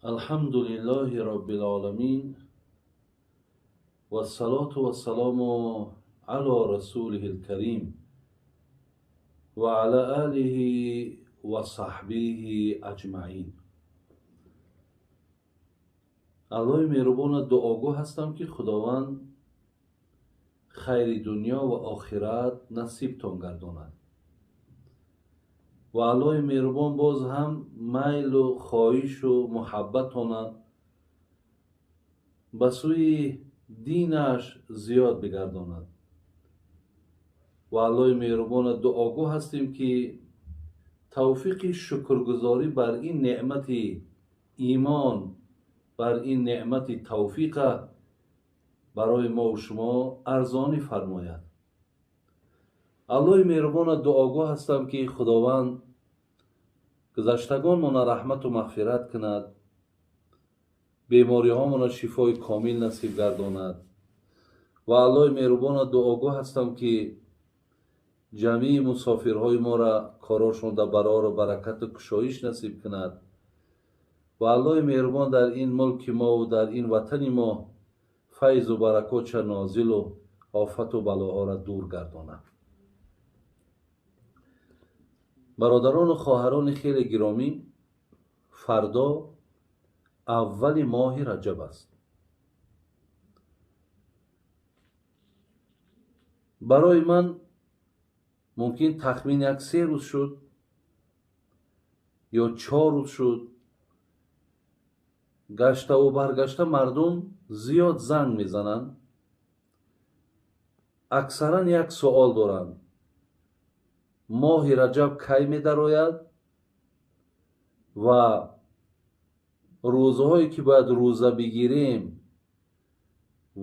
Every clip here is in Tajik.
Алҳамду лиллоҳи роббил оламин вассалоту вассалому ало расулиҳил карим ва ала олиҳи ва саҳбиҳи аҷмаин. Аллоҳи меҳрубона дуогӯ ҳастам, ки Худованд хайри дунё ва охират насибтон гардонад ва Аллоҳи меҳрубон боз ҳам майлу хоҳишу муҳаббатона ба сӯи динаш зиёд бигардонад. Ва Аллоҳи меҳрубона дуогӯ ҳастем, ки тавфиқи шукргузорӣ бар ин неъмати имон, бар ин неъмати тавфиқа барои мову шумо арзонӣ фармояд. Аллоҳи меҳрубона дуогӯ ҳастам, ки Худованд гузаштагонмона раҳмату мағфират кунад, бемориҳомона шифои комил насиб гардонад. Ва Аллоҳи меҳрубона дуогӯ ҳастам, ки ҷамъии мусофирҳои моро корошонда барору баракату кушоиш насиб кунад. Ва Аллоҳи меҳрубон дар ин мулки мову дар ин ватани мо файзу баракотша нозилу офату балоҳоро дур гардонад. Бародарону хоҳарони хеле гиромӣ, фардо аввали моҳи Раҷаб аст. Барои ман мумкин тахмин як 3 рӯз шуд ё 4 рӯз шуд, гаштаву баргашта мардум зиёд занг мезананд, аксаран як суол доранд: моҳи Раҷаб кай медарояд ва рӯзҳое ки бояд рӯза бигирем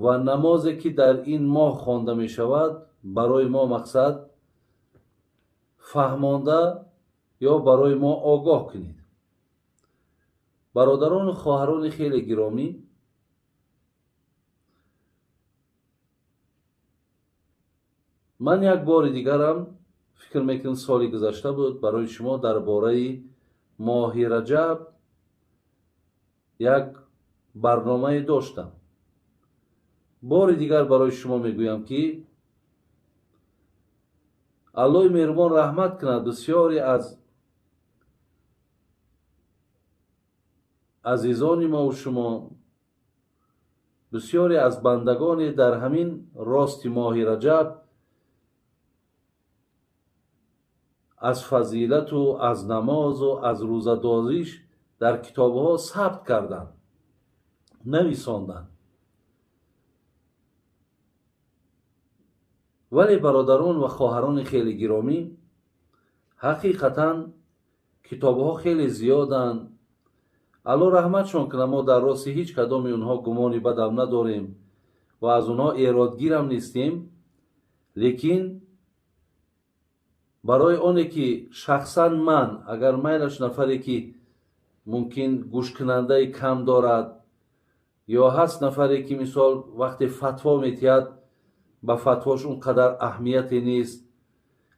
ва намозе ки дар ин моҳ хонда мешавад барои мо мақсад фаҳмонда ё барои мо огоҳ кунед. Бародарону хоҳарони хеле гиромӣ, ман як бори дигарам фикр мекунам соли гузашта буд, барои шумо дар бораи моҳи Раҷаб як барномае доштам. Бори дигар барои шумо мегӯям, ки Аллоҳи меҳрубон раҳмат кунад бисёре аз азизони мову шумо, бисёре аз бандагоне дар ҳамин рости моҳи Раҷаб аз фазилату аз намозу аз рӯзадориш дар китобҳо сабт карданд, нависонданд. Вале бародарон ва хоҳарони хеле гиромӣ, ҳақиқатан китобҳо хеле зиёданд. Аллоҳ раҳматшон кунад, мо дар рости ҳеҷ кадоми онҳо гумони бадам надорем ва аз онҳо эродгирам нестем, лекин барои оне ки шахсан ман, агар майлаш нафаре ки мумкин гӯшкунандаи кам дорад ё ҳаст нафаре ки мисол вақте фатво метиҳад ба фатвош он қадар аҳамияте нест,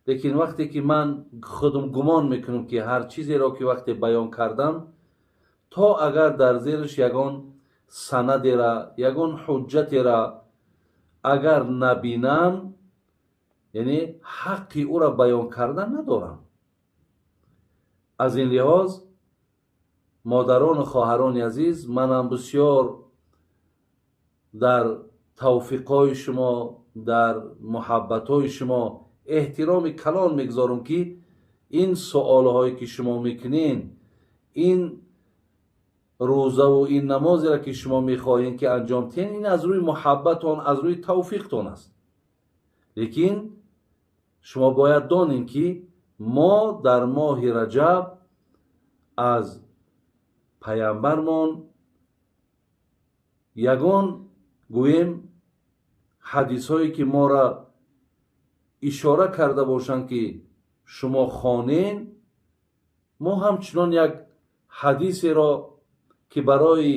лекин вақте ки ман худам гумон мекунам ки ҳар чизеро ки вақте баён кардам, то агар дар зериш ягон санадера, ягон ҳуҷҷатера агар набинам, яъне ҳаққи ӯро баён кардан надорам. Аз ин лиҳоз модарону хоҳарони азиз, манам бисёр дар тавфиқҳои шумо, дар муҳаббатҳои шумо эҳтироми калон мегузорам, ки ин суолҳое ки шумо мекунед, ин рӯзаву ин намозеро ки шумо мехоҳед ки анҷом диҳед, ин аз рӯи муҳаббатон, аз рӯи тавфиқтон аст. Лекин шумо бояд донед, ки мо дар моҳи Раҷаб аз паямбармон ягон гӯем ҳадисҳое ки моро ишора карда бошанд, ки шумо хонен, мо ҳамчунон як ҳадисеро ки барои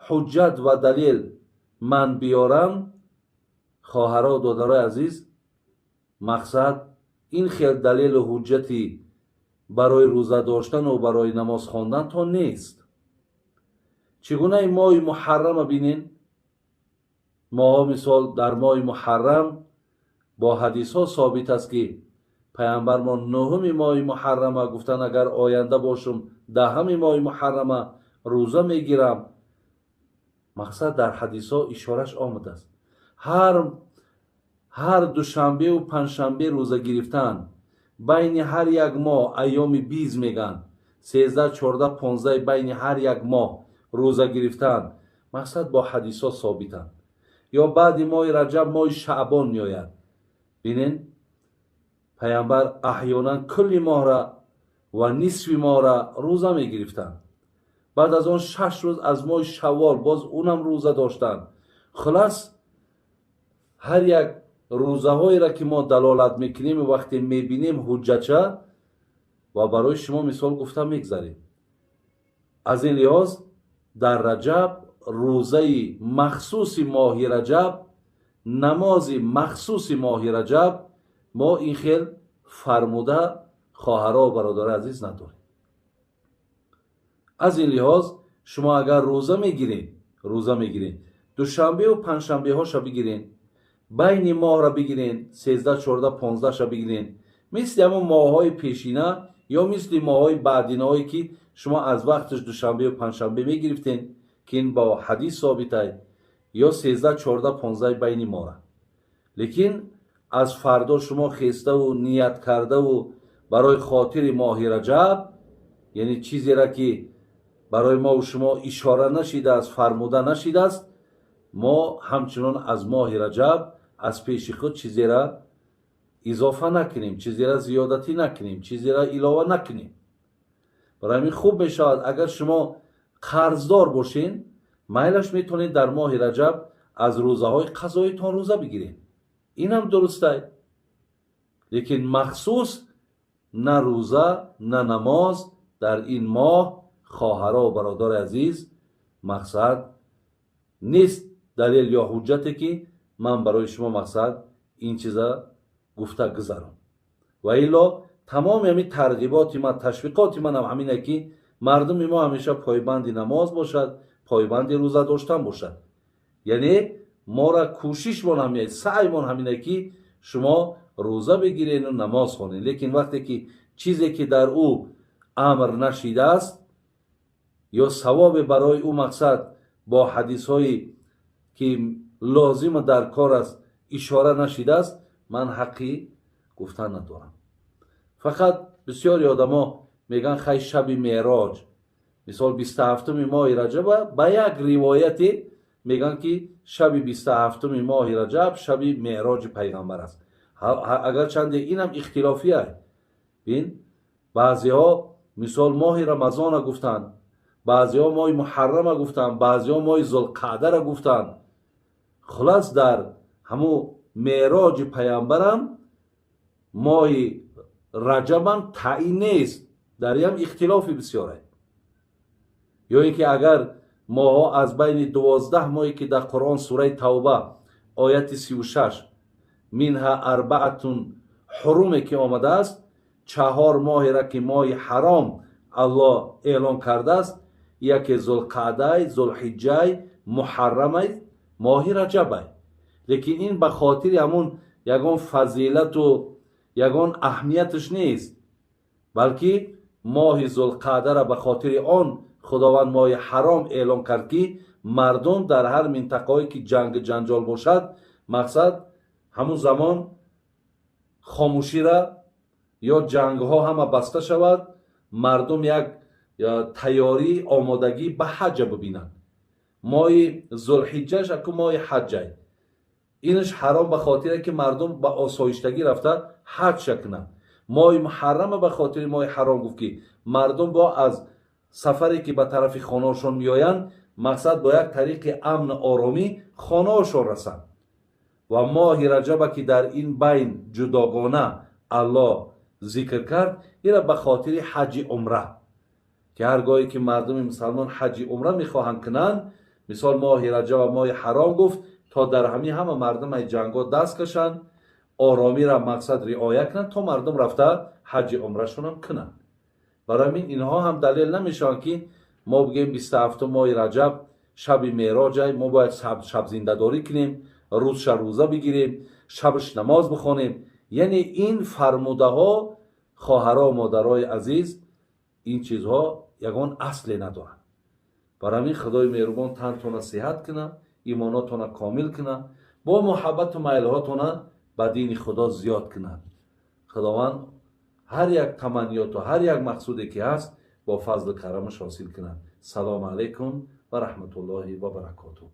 ҳуҷҷат ва далел ман биёрам, хоҳаро додарои азиз, мақсад ин хел далелу ҳуҷҷати барои рӯза доштану барои намоз хондан то нест. Чӣ гунаи моҳи муҳаррама бинен, моҳо, мисол, дар моҳи муҳаррам бо ҳадисҳо собит аст, ки паямбармон нуҳуми моҳи муҳаррама гуфтан: агар оянда бошум, 10-уми моҳи муҳаррама рӯза мегирам. Мақсад, дар ҳадисҳо ишораш омадааст. Ҳар душанбеу панҷшанбе рӯза гирифтан, байни ҳар як моҳ, айёми биз мегӯянд, 13, 14, 15, байни ҳар як моҳ рӯза гирифтан, мақсад, бо ҳадисҳо собитанд. Ё баъди моҳи раҷаб моҳи шаъбон меояд. Бинен, паямбар аҳёнан кулли моҳра ва нисфи моҳра рӯза мегирифтанд. Баъд аз он 6 рӯз аз моҳи шаввол боз унам рӯза доштанд. Хулас, ҳар як рӯзаҳоеро, ки мо далолат мекунем, вақте мебинем ҳуҷҷача ва барои шумо мисол гуфта мегзарем. Аз ин лиҳоз, дар раҷаб рӯзаи махсуси моҳи раҷаб, намози махсуси моҳи раҷаб мо ин хел фармуда, хоҳаро, бародари азиз, надорем. Аз ин лиҳоз, шумо агар рӯза мегиред, рӯза мегиред, душанбеу панҷшанбеҳоша бигирен, байни моҳра бигирен, 13, 14, 15-ша бигирен, мисли ҳамон моҳҳои пешина ё мисли моҳҳои баъдинаҳое, ки шумо аз вақташ душанбеу панҷшанбе мегирифтен, ки ин бо ҳадис собитай, ё 13, 14, 15 байни моҳра. Лекин аз фардо шумо хеставу ният кардаву барои хотири моҳи раҷаб, яъне чизеро, ки барои мову шумо ишора нашидааст, фармуда нашидааст, мо ҳамчунон аз моҳи раҷаб аз пеши худ чизера изофа накунем, чизера зиёдатӣ накунем, чизера илова накунем. Барои ҳамин хуб мешавад, агар шумо қарздор бошен, майлаш, метавонед дар моҳи раҷаб аз рӯзаҳои қазоитон рӯза бигиред, инам дурустай. Лекин махсус на рӯза, на намоз дар ин моҳ, хоҳаро, бародари азиз, мақсад, нест далел ё ҳуҷҷате, ки ман барои шумо, мақсад, ин чиза гуфта гузарам. Ва илло тамоми ҳамин тарғиботи ман, ташвиқоти манам ҳамине, ки мардуми мо ҳамеша пойбанди намоз бошад, пойбанди рӯза доштан бошад. Яъне мора кӯшишмон ҳамине, саъймон ҳамине, ки шумо рӯза бигирену намоз хонед. Лекин вақте ки чизе, ки дар ӯ амр нашидааст ё савобе барои ӯ, мақсад, бо ҳадисҳое, ки лозиму дар кор аст, ишора нашидааст, ман ҳаққи гуфтан надорам. Фақат бисёри одамо мегӯянд: хай, шаби меъроҷ, мисол, 27-уми моҳи раҷаба, ба як ривояте мегӯянд, ки шаби 27-уми моҳи раҷаб шаби меъроҷи пайғамбар аст. Агарчанде инам ихтилофия. Бин, баъзеҳо, мисол, моҳи рамазона гуфтанд, баъзеҳо моҳи муҳаррама гуфтанд, баъзеҳо моҳи зулқаъдара гуфтанд. Хулас, дар ҳамун меъроҷи пайғамбарам моҳи раҷабам таъин нест, дар ям ихтилофи бисёре. Ё ин ки агар моҳҳо аз байни 12 моҳе, ки дар Қуръон, сураи Тавба, ояти 36, минҳа арбаатун ҳуруме ки омадааст, чаҳор моҳеро, ки моҳи ҳаром Аллоҳ эълон кардааст, яке зулқаъдай, зулҳиҷҷай, муҳаррамай, моҳи раҷабай. Лекин ин ба хотири ҳамун ягон фазилату ягон аҳамияташ нест, балки моҳи зулқаъдара ба хотири он Худованд моҳи ҳаром эълон кард, ки мардум дар ҳар минтақаое, ки ҷангу ҷанҷол бошад, мақсад, ҳамун замон хомӯшира ё ҷангҳо ҳама баста шавад, мардум як тайёрӣ, омодагӣ ба ҳаҷа бибинанд. Моҳи зулҳиҷҷаш аку моҳи ҳаҷҷай, инаш ҳаром ба хотире, ки мардум ба осоиштагӣ рафта ҳаҷша кунанд. Моҳи муҳаррама ба хотири моҳи ҳаром гуфт, ки мардум бо аз сафаре, ки ба тарафи хонаошон меоянд, мақсад, бо як тариқи амну оромӣ хонаошон расанд. Ва моҳи раҷаба, ки дар ин байн ҷудогона Аллоҳ зикр кард, ира ба хотири ҳаҷи умра, ки ҳар гоҳе ки мардуми мусалмон ҳаҷи умра мехоҳанд кунанд, мисол, моҳи раҷаба моҳи ҳаром гуфт, то дар ҳамин ҳама мардум ай ҷангҳо даст кашанд, оромиро, мақсад, риоя кунанд, то мардум рафта ҳаҷи умрашонам кунанд. Барои ҳамин инҳо ҳам далел намешаванд, ки Мо бигем, 27 моҳи Раҷаб шаби Мероҷай, мо бояд шабзиндадорӣ кунем, рӯзша рӯза бигирем, шабш намоз бихонем. Яъне ин фармудаҳо, хоҳаро, модарои азиз, ин чизҳо ягон асле надоранд. Бар ҳамин Худои меҳрубон тантона сиҳат куна, имонотона комил куна, бо муҳаббату майлҳотона ба дини Худо зиёд кунад. Худованд ҳар як таманниёту ҳар як мақсуде ки ҳаст, бо фазлу карамаш ҳосил кунад. Салому алайкум ва раҳматуллоҳи ва баракотуҳ.